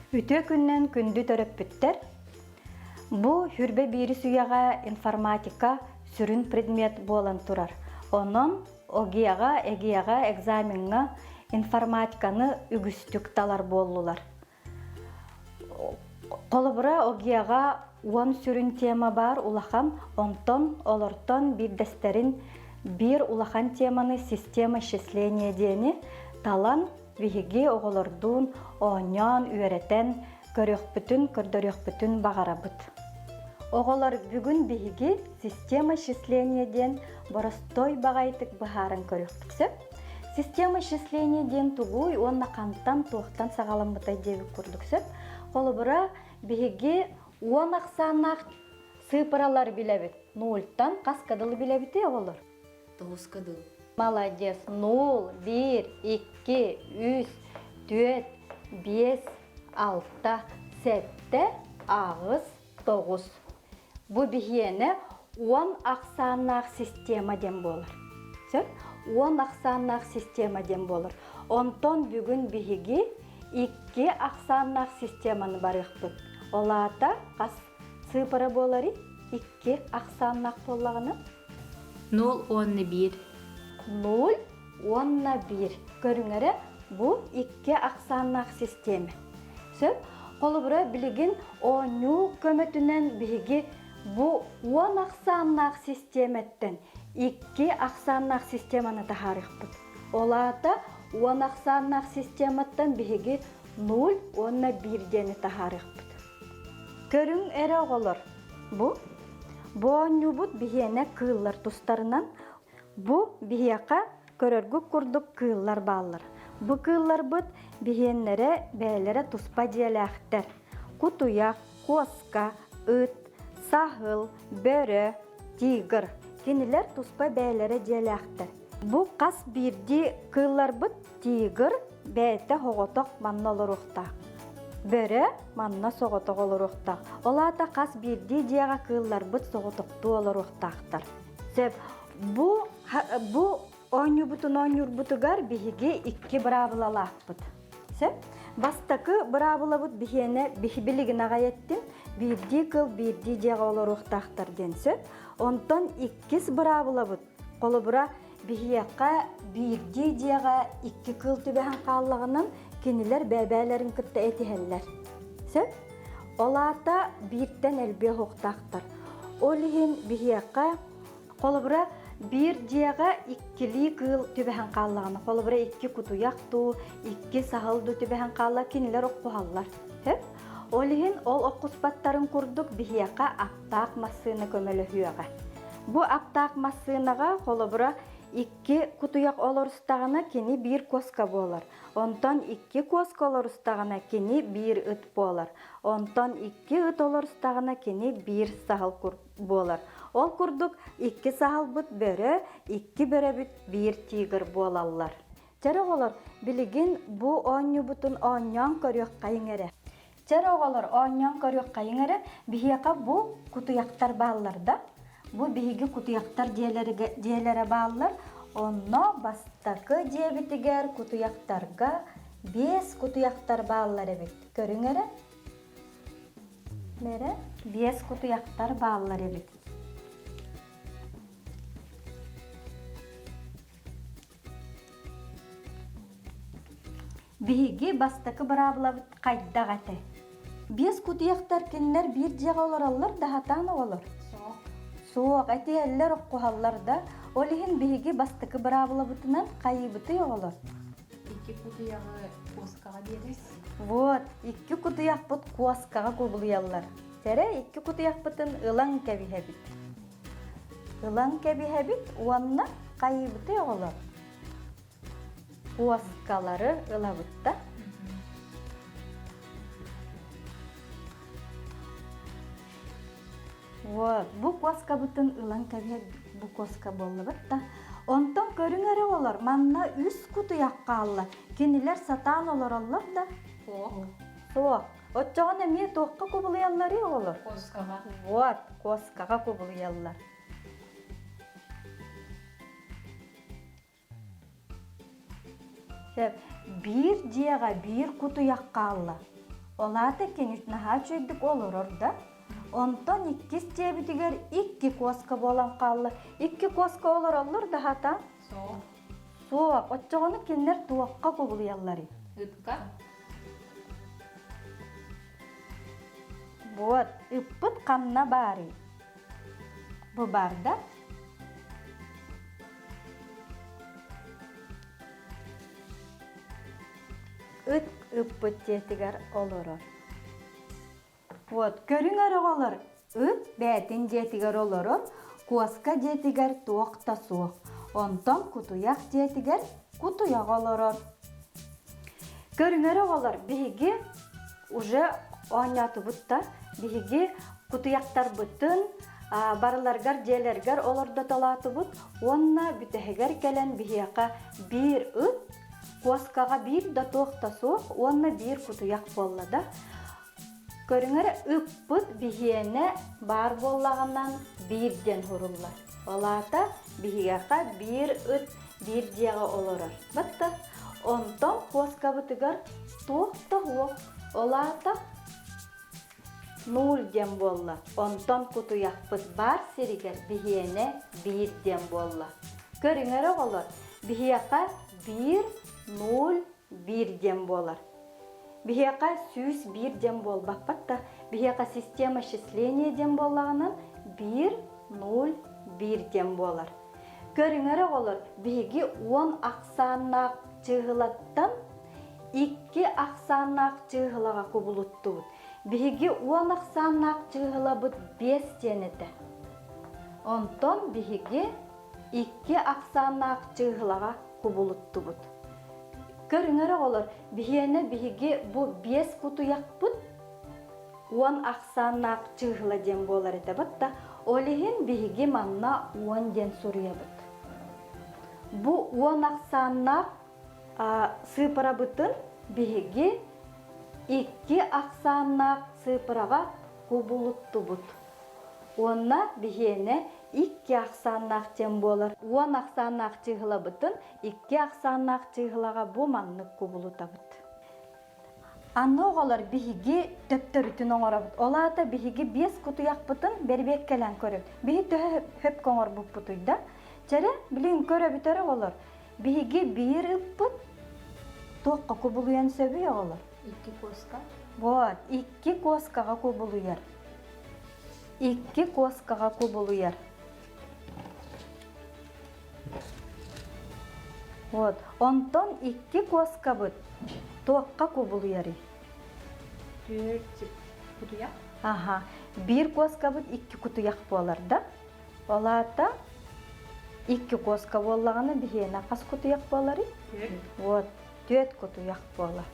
Үтүө күннэн күндү төрөппүттэр! Бу хүрбэ биирис үйэҕэ информатика сүрүн предмет буолан турар. Онон ОГЕ-ҕа, ЭГЕ-ҕэ экзамеҥҥа информатиканы үгүстүк талар буоллулар. Холобура, ОГЕ-ҕа уон сүрүн тема баар улахан, онтон олортон биирдэстэрин биир улахан теманы система исчисления диэни талан биһиги оҕолордуун оонньоон, үөрэтэн көрүөхпүтүн, көрдөрүөхпүтүн баҕарабыт. Оҕолор бүгүн биһиги система исчисления диэн боростуой баҕайытык быһааран көрүөхпүт сөп. Система исчисления диэн тугуй уонна хантан, туохтан саҕаламмытай диэбит курдук сөп. Холобура, биһиги уон ахсааннаах сыыпыралар билэбит. Нультан хас кадылы билэбитий оҕолор? Тоҕуска дыл. Молодец. Нул, биир, икки, үс, түөрт, биэс, алта, сэттэ, аҕыс, тоҕус. Бу биһиэнэ уон ахсааннаах система диэн буолар. Сөп? Уон ахсааннаах система диэн буолар. Онтон бүгүн биһиги икки ахсааннаах системаны барыахпыт. Ол аата хас сыыпара буоларый? Икки ахсааннаах буоллаҕына? Нул уонна биир. Нул уонна биир. Көрүҥэрэ бу икки ахсааннаах систиэмэ. Сөп? Холобура, билигин оонньуу көмөтүнэн биһиги бу уон ахсааннаах систиэмэттэн икки ахсааннаах системаны таһаарыахпыт. Ол аата уон ахсааннаах систематтан биһиги нуль уонна биир диэни таһаарыахпыт. Көрүҥ эрэ оҕолор, бу бу оонньуубут биһиэнэ кыыллар тустарынан бу биһиэхэ көрөргүт курдук кыыллар бааллар. Бу кыылларбыт биһиэннэрэ бэйэлэрэ туспа дьиэлээхтэр. Кутуйах, куоска, ыт, саһыл, бөрө, тигр. Кинилэр туспа бэйэлэрэ дьиэлээхтэр. Бу хас биирдии кыылларбыт тигр бэйэтэ соҕотох манна олоруохтаах. Бөрө манна соҕотох олоруохтаах. Ол аата хас биирдии дьиэҕэ кыылларбыт соҕотохтуу олоруохтаахтар. Сөп. Бу бу оонньуубутун оонньуурбутугар биһиги икки быраабылалаахпыт. Сөп. Бастакы быраабылабыт биһиэнэ билигин аҕай эттим. Биирдии кыл биирдии дьиэҕэ олоруохтаахтар диэн сөп. Онтон иккис быраабылабыт холобура биһиэхэ биирдии дьиэҕэ икки кыыл түбэһэн хааллаҕынан кинилэр бэйэ-бэйэлэрин кытта этиһэллэр. Сөп? Ол аата бииртэн элбиэх уохтаахтар. Ол иһин биһиэхэ Холобура, биир дьиэҕэ иккилии кыыл түбэһэн хааллаҕына, холобура, икки кутуйах дуу, икки саһыл дуу түбэһэн хаалла, кинилэр оххуһаллар. Сөп? Ол иһин ол оххуспаттарын курдук биһиэхэ аптаах массыына көмөлөһүөҕэ. Бу аптаах массыынаҕа, холобура, икки кутуйах олорустаҕына, кини биир куоска буолар. Онтон икки куоска олорустаҕына, кини биир ыт буолар. Онтон икки ыт олорустаҕына, кини биир саһыл буолар. Ол курдук икки саһылбыт бөрө, икки бөрөбүт биир тигр буолаллар. Чэр оҕолор, билигин бу оонньуубутун оонньоон көрүөххэйиҥ эрэ. Чэр оҕолор, оонньоон көрүөххэйиҥ эрэ, биһиэхэ бу кутуйахтар бааллар да? Бу биһиги кутуйахтар дьиэлэрэ бааллар. Онно бастакы дьиэбитигэр кутуйахтарга биэс кутуйахтар бааллар эбит. Көрүҥ эрэ. Мэрэ биэс кутуйахтар бааллар эбит. Биһиги бастакы быраабылабыт хайдах этэ? Биэс кутуйахтар кинилэр биир дьиэҕэ олороллор да сатаан оҕолор? Суох. Суох, этиһэллэр, оххуһаллар да. Ол иһин биһиги бастакы быраабылабытынан хайыыбытый оҕолор? Икки кутуйаҕы куоскаҕа биэрэс. Вот, икки кутуйахпыт куоскаҕа кубулуйаллар. Сэрэ икки кутуйахпытын ылан кэбиһэбит. Ылан кэбиһэбит уонна хайыыбытый оҕолор? Куоскалары ылабыт да. Вот, бу куоскабытын ылан кэбиһэр бу куоска буоллубут да. Онтон көрүҥ эрэ олор, манна үс кутуйах хаалла. Кинилэр сатаан олороллор да? Суох. Суох. Оччоҕуна эмиэ туохха кубулуйалларый оҕолор? Куоскаҕа. Вот, куоскаҕа кубулуйаллар. Сөп. Биир дьиэҕэ биир кутуйах хаалла. Ол аата кини наһаа үчүгэйдик олорор да. Онтон иккис дьиэбитигэр икки куоска буолан хаалла. Икки куоска олороллор да хата? Суох. Суох. Оччоҕуна кинилэр туохха кубулуйалларый? Ытка. Вот, ыппыт ханна баарый? Бу баар да? Ыт ыппыт дьиэтигэр олорор. Вот, көрүҥ эрэ оҕолор, ыт бэйэтин дьиэтигэр олорор, куоска дьиэтигэр туох да суох. Онтон кутуйах дьиэтигэр кутуйах олорор. Көрүҥ эрэ оҕолор, биһиги уже оонньоотубут да, биһиги кутуйахтарбытын барыларыгар дьиэлэригэр олордотолоотубут уонна бүтэһигэр кэлэн биһиэхэ биир ыт, куоскаҕа биир да туох да суох уонна биир кутуйах буолла да. Көрүҥэр ыппыт биһиэнэ баар буоллаҕынан биир диэн суруллар. Ол аата биһиэхэ биир ыт биир дьиэҕэ олорор. Батта онтон куоскабытыгар туох да суох. Ол аата нуль диэн буолла. Онтон кутуйахпыт баар сиригэр биһиэнэ биир диэн буолла. Көрүҥэр оҕолор, биһиэхэ биир, нуль, биир диэн буолар. Биһиэхэ 101 диэн буолбаппат да, биһиэхэ система счисления диэн буоллаҕынан биир, нуль, биир диэн буолар. Көрүҥэр оҕолор, биһиги уон ахсааннаах чыыһылаттан икки ахсааннаах чыыһылаҕа кубулуттубут. Биһиги уон ахсааннаах чыыһылабыт биэс диэн этэ. Онтон биһиги икки ахсааннаах чыыһылаҕа кубулуттубут. Көрүҥэр оҕолор, биһиэнэ биһиги бу биэс кутуйахпыт уон ахсааннаах чыыһыла диэн буолар этэ да, ол иһин биһиги манна уон диэн суруйабыт. Бу уон ахсааннаах сыыпарабытын биһиги икки ахсааннаах сыыпараҕа кубулуттубут. Уонна биһиэнэ икки ахсааннаах диэн буолар. Уон ахсааннаах чыыһылабытын икки ахсааннаах чыыһылаҕа бу маннык кубулутабыт. Аны оҕолор биһиги төптөрүтүн оҥоробут. Ол аата биһиги биэс кутуйахпытын бэрбиэккэлээн көрөбүт. Биһи төһө хөпкө оҥорбуппутуй да? Чэрэ, билигин көрөбүт эрэ оҕолор. Биһиги биир ыппыт туохха кубулуйан сөбүй оҕолор? Икки куоска. Вот, икки куоскаҕа кубулуйар. Икки куоскаҕа кубулуйар. Вот, онтон икки куоскабыт туохха кубулуйарый? Түөрт кутуйах. Аха, биир куоскабыт икки кутуйах буолар да? Ол аата икки куоска буоллаҕына биһиэнэ хас кутуйах буоларый? Түөрт. Вот, түөрт кутуйах буолар.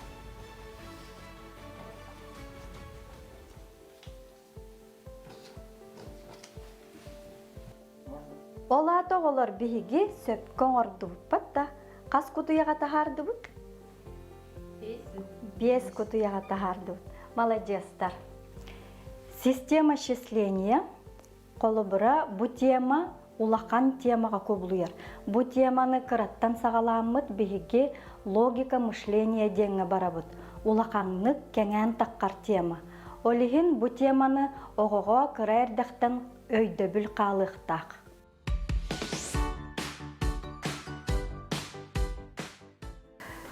Ол аата оҕолор биһиги сөпкө оҥордубуппат да, хас кутуйаҕа таһаардыбыт? Биэс кутуйаҕа таһаардыбыт. Маладьыастар. Система счисления Холобура, бу тема улахан темаҕа кубулуйар. Бу теманы кыраттан саҕалааммыт биһиги логика мышления диэҥҥэ барабыт. Улаханнык кэҥээн таххар тема. Ол иһин бу теманы оҕоҕо кыра эрдэхтэн өйдөбүл хаалыахтаах.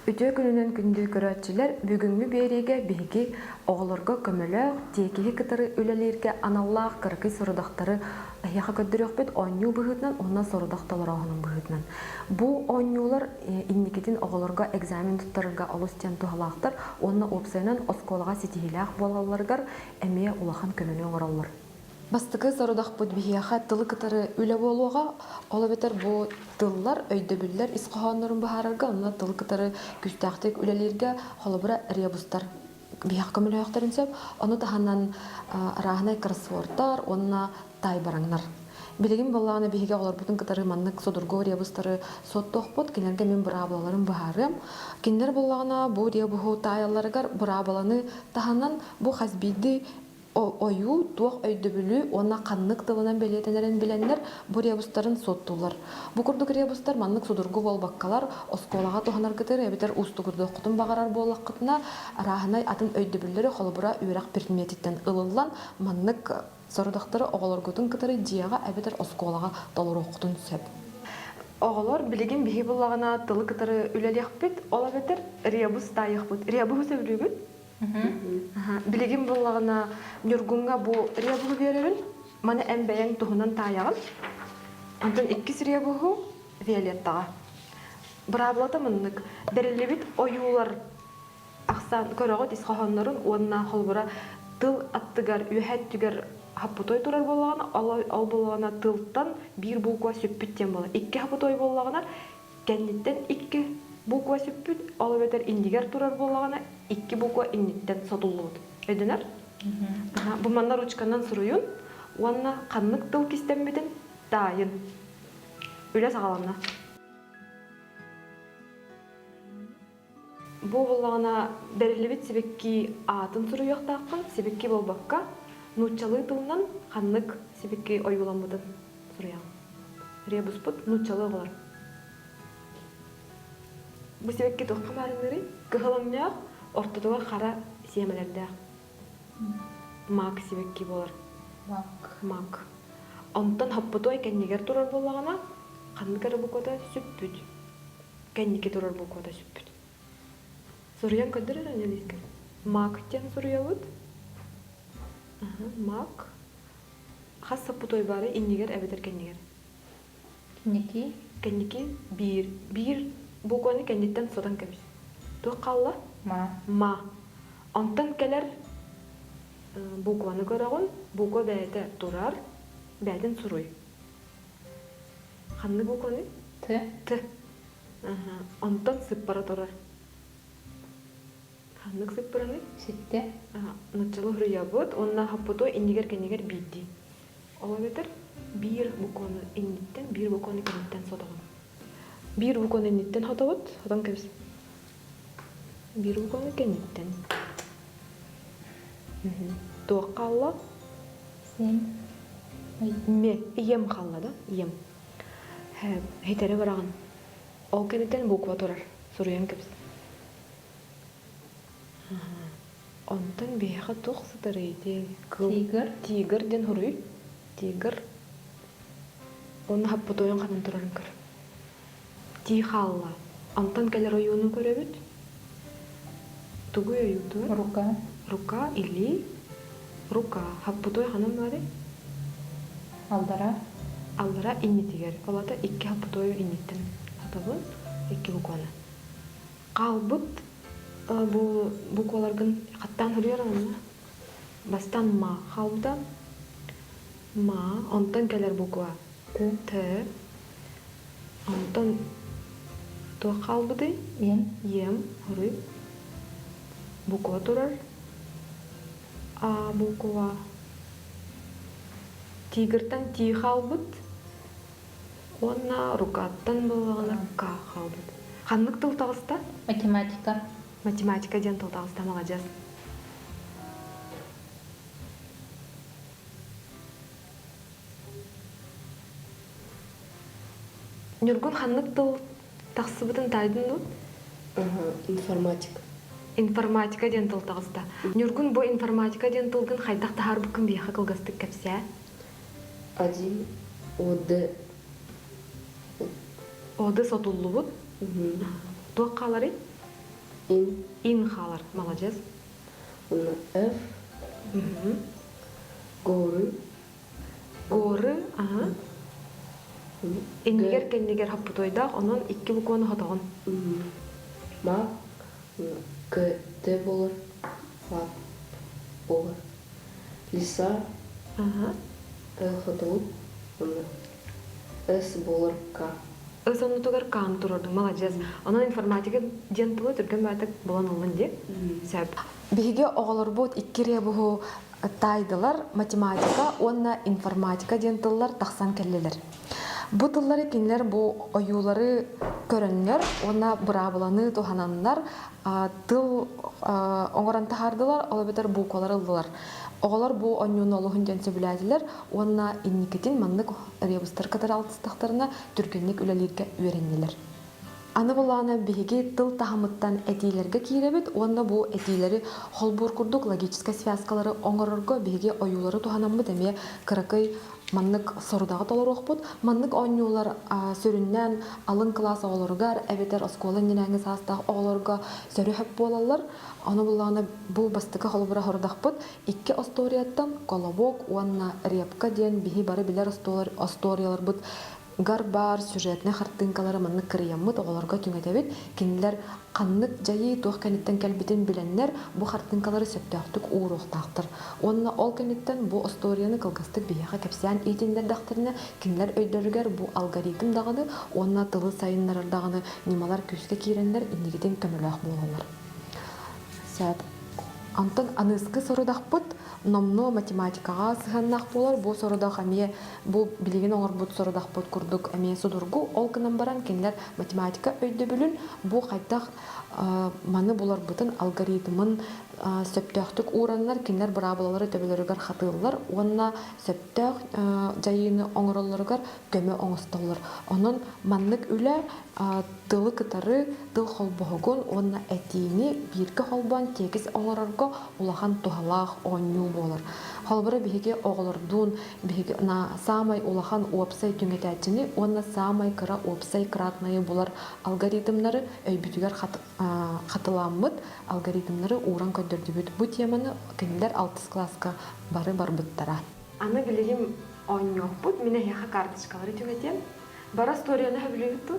Үтүө күнүнэн күндү көрөөччүлэр, бүгүҥҥү биэриигэ биһиги оҕолорго көмөлөөх, тиэкиһи кытары үлэлииргэ аналлаах кыракый сорудахтары эһиэхэ көрдөрүөхпүт оонньуу быһыытынан уонна сорудах толорооһунун быһыытынан. Бу оонньуулар инникитин оҕолорго экзамен туттарарга олус диэн туһалаахтар уонна уопсайынан оскуолаҕа ситиһиилээх буолалларыгар эмиэ улахан көмөнү оҥороллор. Бастакы сорудахпыт биһиэхэ тылы кытары үлэ буолуоҕа. Ол эбэтэр бу тыллар, өйдөбүллэр ис хоһооннорун быһаарарга, онно тылы кытары күүстээхтик үлэлииргэ, холобура, ребустар биһиэхэ көмөлөһүөхтэрин сөп. Ону таһынан арааһынай кроссвордтар уонна таайбараҥнар. Билигин буоллаҕына биһиги оҕолорбутун кытары маннык судургу ребустары суоттуохпут, кинилэргэ мин быраабылаларын быһаарыам. Кинилэр буоллаҕына бу ребуһу таайалларыгар быраабыланы таһынан бу хас биирдии. Ойуу туох өйдөбүлү уонна ханнык тылынан бэлиэтэнэрин билэннэр бу ребустарын суоттууллар. Бу курдук ребустар маннык судургу буолбаккалар, оскуолаҕа туһанаргытыгар эбэтэр уустугурдуоххутун баҕарар буоллаххытына, арааһынай атын өйдөбүллэри холобура үөрэх предметиттэн ылыллан маннык сорудахтары оҕолоргутун кытары дьиэҕэ эбэтэр оскуолаҕа толоруоххутун сөп. Оҕолор билигин биһи буллаҕына тылы кытары үлэлиэхпит, ол эбэтэр ребус таайыахпыт. Ребуһу сөбүлүүгүт? Билигин буоллаҕына Ньургуҥҥа бу ребуһу биэрэбин. Маны эн бэйэҥ туһунан таайаҕын. Онтон иккис ребуһу Виолеттаҕа. Быраабылата маннык. Бэриллибит ойуулар ахсаан көрөҕүт ис хоһооннорун уонна холобура тыл аттыгар үөһэ өттүгэр хаппытой турар буоллаҕына, ол буоллаҕына тылтан биир буква сүппүт диэн буолар. Икки хаппытой буоллаҕына кэнниттэн икки буква сүппүт, ол эбэтэр иннигэр турар буоллаҕына икки буква инниттэн сотуллубут. Өйдөнөр? Бу манна ручканан суруйун уонна ханнык тыл кистэммитин таайын. Үлэ саҕаланна. Бу буоллаҕына бэриллибит сибэкки аатын суруйуохтааххын, сибэкки буолбакка, нууччалыы тылынан ханнык сибэкки ойууламмытын суруйаҕын. Ребуспут нууччалыы оҕолор. Бу сибэкки туохха маарынныырый? Кыһыл өҥнөөх, ортотугар хара сиэмэлэрдээх. Мак сибэкки буолар. Мак. Мак. Онтон хоппутуой кэннигэр турар буоллаҕына, ханнык эрэ буквата сүппүт. Кэнники турар буквата сүппүт. Суруйан көрдөр эрэ Анелиска. Мак диэн суруйабыт. Мак. Хас соппутой бары иннигэр эбэтэр кэннигэр? Кэнники. Кэнники биир. Биир букваны кэнниттэн сотон кэбис. Туох хаалла? Ма. Ма. Онтон кэлэр букваны көрөҕүн. Буква бэйэтэ турар. Бэйэтин суруй. Ханнык букваны? Т. Т. Онтон сыппара турар. Ханнык сыппараны? Ситтэ. Нууччалыы суруйабыт уонна хоппуту иннигэр-кэннигэр биирдии. Ол эбэтэр биир букваны инниттэн, биир букваны кэнниттэн сотоҕун. Биир букваны инниттэн хотобут, хотон кэбис. Биир букваны кэнниттэн. Туох хаалла? Син. Ме, ийэм хаалла да? Ийэм. Хитэри бараҕын. Ол кэнниттэн буква турар. Суруйан кэбис. Онтон биһиэхэ туох сытарый ити? Кыл Тигр. Тигр диэн суруй. Тигр. Уонна хаппытойун ханан турарын көр. Тии хаалла. Онтон кэлэр ойууну көрөбүт. Тугуй ойуутугар? Рука. Рука или рука. Хаппытой ханан баарый? Алдара. Аллара иннитигэр. Ол аата икки хаппытойу инниттэн хатабын. Икки букваны. Хаалбыт бу букваларгын хаттаан суруйар онно. Бастаан ма хаалбыта. Ма, онтон кэлэр буква Т. Т. Онтон туох хаалбытый? Ем. Ем, хоруй. Буква турар. А буква. Тигртан ти хаалбыт. Уонна рукаттан буоллаҕына К хаалбыт. Ханнык тыл таҕыста? Математика. Математика диэн тыл таҕыста, маладьыас. Ньургун ханнык тыл тахсыбытын таайдын дуу? Информатика. Информатика диэн тыл таҕыста. Ньургун бу информатика диэн тылгын хайдах таһаарбыккын биһиэхэ кылгастык кэпсээ. Один О Д. О Д сотуллубут. Туох хааларый? Ин. Ин хаалар. Маладьыас. Уонна F. Горы. Горы, аха. Иннигэр кэннигэр хоппутуойдаах, онон икки букваны хотоҕун. Ма. К. Т буолар. Ма. Буолар. Лиса Хотугу уонна С буолар К. С оннутугар К-ны туруордуҥ, маладьыас. Онон информатика диэн тылы түргэн баҕайытык булан ыллын дии. Сөп. Биһиги оҕолорбут икки ребуһу таайдылар, математика уонна информатика диэн тыллар тахсан кэллилэр. Бу тыллары кинилэр бу ойуулары көрөннөр уонна быраабыланы туһананнар тыл оҥорон таһаардылар, ол эбэтэр буквалары ыллылар. Оҕолор бу оонньууну олуһун диэн сөбүлээтилэр уонна инникитин маннык ребустар кытары алтыстахтарына түргэнник үлэлииргэ үөрэннилэр. Аны былаана биһиги тыл таһымыттан этиилэргэ киирэбит уонна бу этиилэри холбуур курдук логическай связкалары оҥорорго биһиги ойуулары туһанаммыт эмиэ кыракый маннык сорудаҕы толоруохпут. Маннык оонньуулар сүрүннээн алын кылаас оҕолоругар эбэтэр оскуола иннинээҥи саастаах оҕолорго сөрү-хөп буолаллар. Ону буллаҕына бу бастакы холобура сорудахпыт икки остуоруйаттан Колобок уонна Репка диэн биһи бары билэр остуоруйаларбыт гар баар сюжетнай хартыыҥкалары маннык кырыйаммыт оҕолорго түҥэтэбит. Кинилэр ханнык дьайыы туох кэнниттэн кэлбитин билэннэр бу хартыыҥкалары сөптөөхтүк ууруохтаахтар. Уонна ол кэнниттэн бу остуоруйаны кылгастык биһиэхэ кэпсээн иитиннэрдэхтэринэ кинилэр өйдөрүгэр бу алгоритм даҕаны уонна тылы сайыннарар даҕаны ньымалар күүскэ киирэннэр инникитин көмөлөөх буолаллар. Сөп. Онтон аныыскы сорудахпыт номнуо математикаҕа сыһыаннаах буолар. Бу сорудах эмиэ бу билигин оҥорбут сорудахпыт курдук эмиэ судургу. Ол гынан баран кинилэр математика өйдөбүлүн бу хайдах маны буларбытын алгоритмын сөптөөхтүк уураннар кинилэр быраабылалары төбөлөрүгэр хатыыллар уонна сөптөөх дьайыыны оҥороллоругар көмө оҥостоллор. Онон маннык үлэ тылы кытары тыл холбоһугун уонна этиини бииргэ холбоон тиэкис оҥорорго улахан туһалаах оонньуу буолар. Холобура, биһиги оҕолордуун биһиги саамай улахан уопсай түҥэтээччини уонна саамай кыра уопсай кратнайы булар алгоритмнары өйбүтүгэр хатыламмыт алгоритмнары ууран көрдөрдүбүт. Бу теманы кинилэр алтыс кылааска бары барбыттара. Аны билигин оонньуохпут. Мин эһиэхэ карточкалары түҥэтиэм. Бары остуоруйаны сөбүлүүбүт дуо?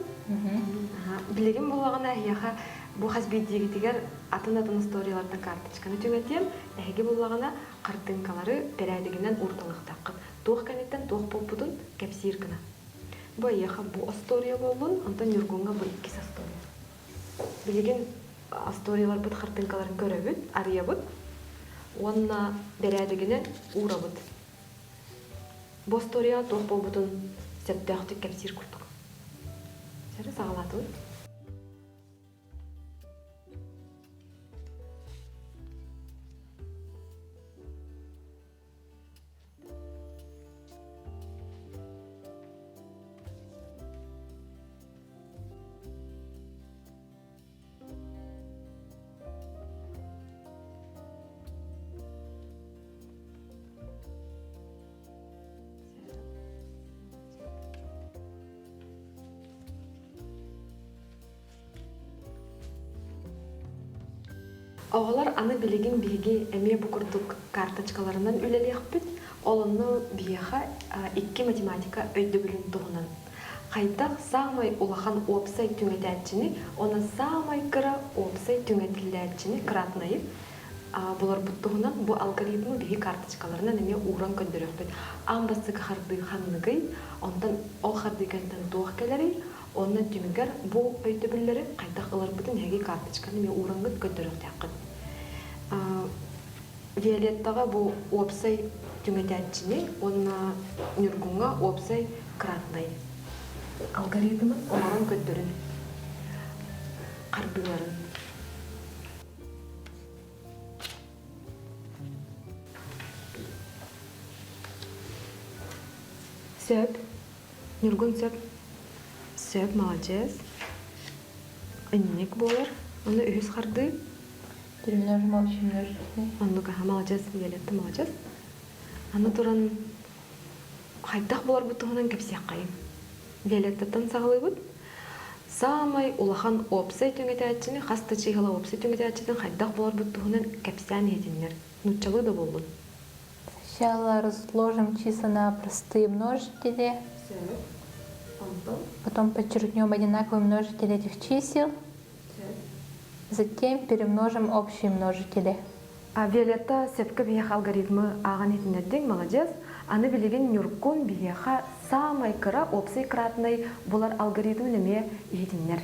Билигин буоллаҕына эһиэхэ бу хас биирдиигитигэр атын-атын историялартан карточканы түҥэтиэм. Эһиги буллаҕына хартыыҥкалары бэрээдэгинэн уурталыахтааххыт. Туох кэнниттэн туох буолбутун кэпсиир гына. Бу эйиэхэ бу остуоруйа буоллун, онтон Ньургуҥҥа бу иккис остуоруйа. Билигин остуоруйаларбыт хартыыҥкаларын көрөбүт, арыйабыт уонна бэрээдэгинэн уурабыт. Бу остуоруйаҕа туох буолбутун сөптөөхтүк кэпсиир курдук. Сары саҕалаатыбыт. Оҕолор аны билигин биһиги эмиэ бу курдук карточкаларынан үлэлиэхпит. Ол онно биһиэхэ икки математика өйдөбүлүн туһунан хайдах саамай улахан уопсай түҥэтээччини уонна саамай кыра уопсай түҥэтиллээччини кратнайы буларбыт туһунан бу алгоритмы биһи карточкаларынан эмиэ ууран көрдөрүөхпүт. Аан бастакы хардыы ханныгый, онтон ол хардыы кэнниттэн туох кэлэрий, уонна түмүгэр бу өйдөбүллэри хайдах ыларбытын эһиги карточканы эмиэ уураҥҥыт көрдөрүөхтээххит. Виолеттаҕа бу уопсай түҥэтээччини уонна Ньургуҥҥа уопсай кратнай алгоритмын оҥорон көрдөрүн хардыыларын. Сөп. Ньургун сөп. Сөп, маладьыас. Инник буолар. Аны үһүс хардыы. Перемножим общий множественный. Оннук аха, маладьыас, Виолетта, маладьыас. Аны туран хайдах буоларбыт туһунан кэпсиэххэйиҥ. Виолеттаттан саҕалыыбыт. Саамай улахан уопсай түҥэтээччини хас да чыыһыла уопсай түҥэтээччитин хайдах буоларбыт туһунан кэпсээн иһитиннэр. Нууччалыы да буоллун. Сначала разложим числа на простые множители. Потом подчеркнем одинаковые множители этих чисел. Затем перемножим общие множители. А Виолетта сөпкө биһиэхэ алгоритмы ааҕан иһитиннэрдиҥ, молодец. Аны билигин Ньургун биһиэхэ саамай кыра уопсай кратнай булар алгоритмын эмиэ иһитиннэр.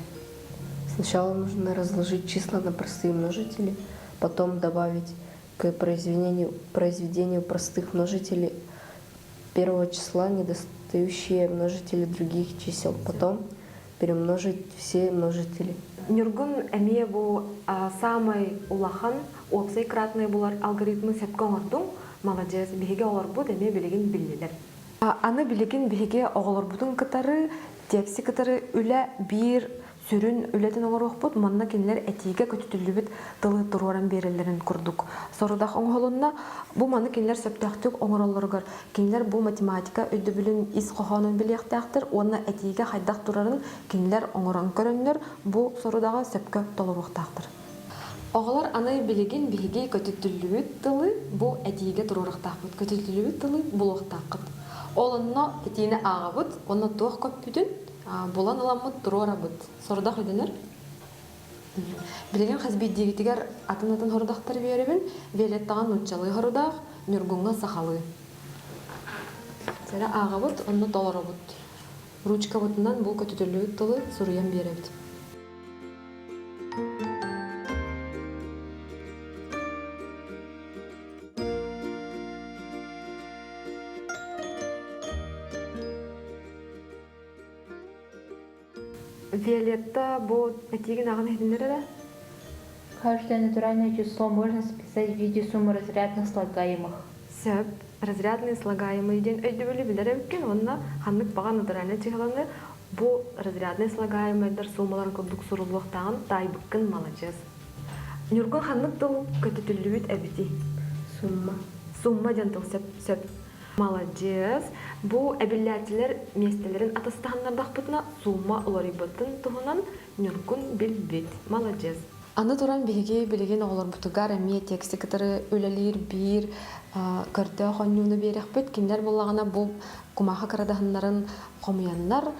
Сначала нужно разложить числа на простые множители, потом добавить к произведению, произведению простых множителей первого числа недостаточно. недостающие множители других чисел, потом перемножить все множители. Ньургун эмиэ бу саамай улахан уопсай кратнай булар алгоритмы сөпкө оҥордуҥ, маладьыас, биһиги оҕолорбут эмиэ билигин биллилэр. Аны билигин биһиги оҕолорбутун кытары тиэкси кытары үлэ биир сүрүн үлэтин оҥоруохпут, манна кинилэр этиигэ көтүтүллүбүт тылы туруоран биэрэллэрин курдук сорудах оҥоһулунна. Бу маны кинилэр сөптөөхтүк оҥороллоругар кинилэр бу математика өйдөбүлүн ис хоһоонун билиэхтээхтэр уонна этиигэ хайдах турарын кинилэр оҥорон көрөннөр бу сорудаҕы сөпкө толоруохтаахтар. Оҕолор аны билигин биһиги көтүтүллүбүт тылы бу этиигэ туруоруохтаахпыт, көтүтүллүбүт тылы булуохтааххыт. Ол онно этиини ааҕабыт уонна туох көппүтүн булан ыламмыт туруорабыт. Сорудах өйдөнөр. Билигин хас биирдиигитигэр атын-атын сорудахтары биэрэбин. Виолеттаҕа нууччалыы сорудах, Ньургуҥҥа сахалыы. Сэрэ ааҕабыт, онно толоробут. Ручкабытынан бу көтүтүллүбүт тылы суруйан биэрэбит. Виолетта бу этиигин аҕын иһитиннэр эрэ. Каждое натуральное число можно записать в виде суммы разрядных слагаемых. Сөп. Разрядные слагаемые диэн өйдөбүлү билэр эбиккин уонна ханнык баҕа натуральнай чыһыланы бу разрядные слагаемыйдар суумаларын курдук суруллуохтааҕын таайбыккын маладьыас. Ньургун ханнык тыл көтүтүллүбүт эбитий? Сумма. Сумма диэн тыл сөп. сөп. Маладьыас. Бу эбиллээччилэр миэстэлэрин атастаһыннардахпытына сумма уларыйбытын туһунан Ньургун билбит. Маладьыас. Аны туран биһиги билигин оҕолорбутугар эмиэ текси кытары үлэлиир биир көрдөөх оонньууну биэрэхпит. Кинилэр буоллаҕына бу кумааҕы кырадаһыннарын хомуйаннар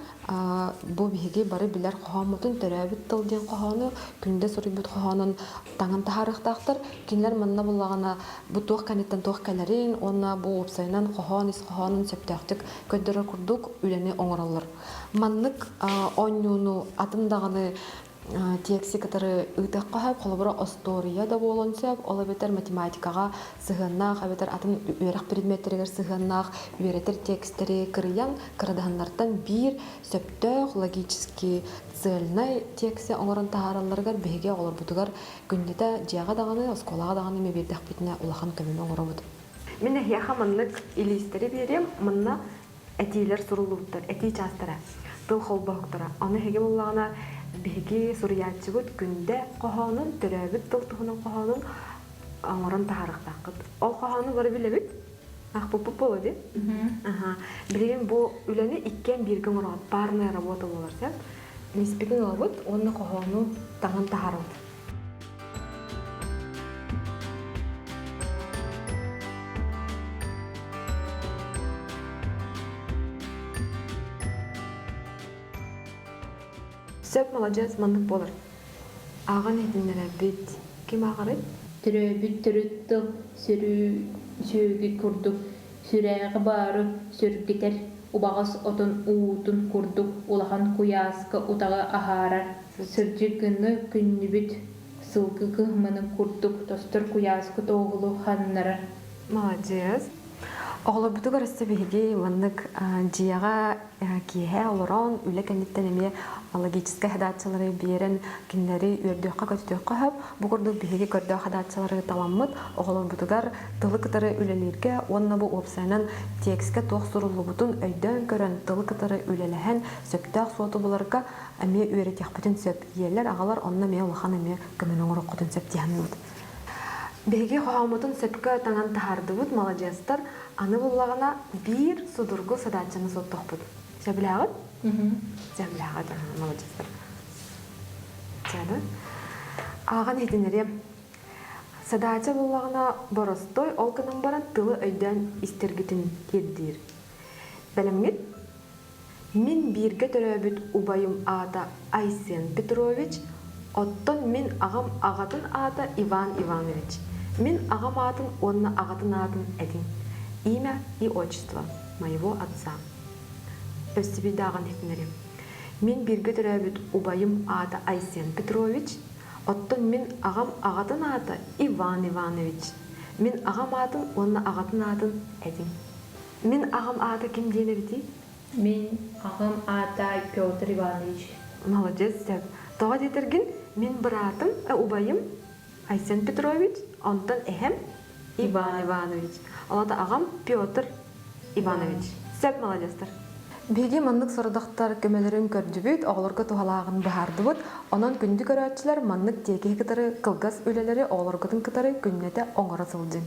бу биһиги бары билэр хоһооммутун төрөөбүт тыл диэн хоһоону күндэ суруйбут хоһоонун таҥан таһаарыахтаахтар. Кинилэр манна буллаҕына бу туох кэнниттэн туох кэлэрин уонна бу уопсайынан хоһоон ис хоһоонун сөптөөхтүк көрдөрөр курдук үлэни оҥороллор. Маннык оонньууну атын даҕаны тиэкси кытары ыытыахха сөп, холобура остуоруйа да буолуон сөп, ол эбэтэр математикаҕа сыһыаннаах эбэтэр атын үөрэх предметтэригэр сыһыаннаах үөрэтэр текстэри кырыйан кырадаһыннартан биир сөптөөх логически цельнай текси оҥорон таһааралларыгар биһиги оҕолорбутугар күннэтэ дьиэҕэ даҕаны, оскуолаҕа даҕаны эмиэ биэрдэхпитинэ улахан көмөнү оҥоробут. Мин эһиэхэ маннык илиистэри биэриэм, манна этиилэр суруллубуттар, этии чаастара, тыл холбоһуктара. Ону эһиги буллаҕына биһиги суруйааччыбыт Күндэ хоһоонун, төрөөбүт тыл туһунан хоһоонун оҥорон таһаарыахтааххыт. Ол хоһоону бары билэбит. Ахпыппыт буолуо дии. Аха. Билигин бу үлэни иккиэн бииргэ оҥороҕут. Парная работа буолар сөп. Лиспитин ылабыт уонна хоһоону таҥан таһаарабыт. Сөп, маладьыас, маннык буолар. Ааҕан иһитиннэрэбит. Ким ааҕарый? Төрөөбүт төрүт тыл сүөгү курдук сүрээҕи баары сүргэтэр, убаҕас отун уутун курдук улахан куйааска утаҕы аһаарар, сырдьыгыны күннүбүт сылгы кыһманы курдук тостор куйааска туоһулу ханнарар. Маладьыас. Оҕолорбутугар өссө биһиги маннык дьиэҕэ киэһэ олорон үлэ кэнниттэн эмиэ логическай хадааччылары биэрэн кинилэри үөрдүөххэ-көтүтүөххэ сөп. Бу курдук биһиги көрдөөх хадааччылары таламмыт оҕолорбутугар тылы кытары үлэлииргэ уонна бу уопсайынан текскэ туох суруллубутун өйдөөн көрөн тылы кытары үлэлэһэн сөптөөх суоту буларга эмиэ үөрэтиэхпитин сөп. Ийэлэр, аҕалар онно эмиэ улахан эмиэ көмөнү оҥоруоххутун сөп дии саныыбыт. Биһиги хоһооммутун сөпкө таҥан таһаардыбыт, маладьыастар. Аны буллаҕына биир судургу садааччаны суоттуохпут. Сөбүлээҕит? Сөбүлээҕит, маладьыастар. Чаада. Ааҕан иһитиннэриэм. Садаача буллаҕына боростой, ол гынан баран тылы өйдөөн истэргитин ирдиир. Бэлэмҥит? Мин бииргэ төрөөбүт убайым аата Айсен Петрович, оттон мин аҕам аҕатын аата Иван Иванович. Мин аҕам аатын уонна аҕатын аатын этиҥ. Имя и отчество моего отца. Өссүбүйдааҕын иһитиннэриэм. Мин бииргэ төрөөбүт убайым аата Айсен Петрович, оттон мин аҕам аҕатын аата Иван Иванович. Мин аҕам аатын уонна аҕатын аатын этиҥ. Мин аҕам аата ким диэн эбитий? Мин аҕам аата Петр Иванович. Молодец, сөп. Тоҕо диэтэргин, мин быраатым, убайым Айсен Петрович, онтон эһэм Иван Иванович. Ол аҕам Петр Иванович. Сөп, молодецтар. Биһиги маннык сорудахтар көмөлөрүн көрдүбүт, оҕолорго туһалааҕын быһаардыбыт. Онон күндү көрөөччүлэр маннык тиэкиһи кытары кылгас үлэлэри оҕолоргутун кытары күннэтэ оҥоро сылдьыҥ.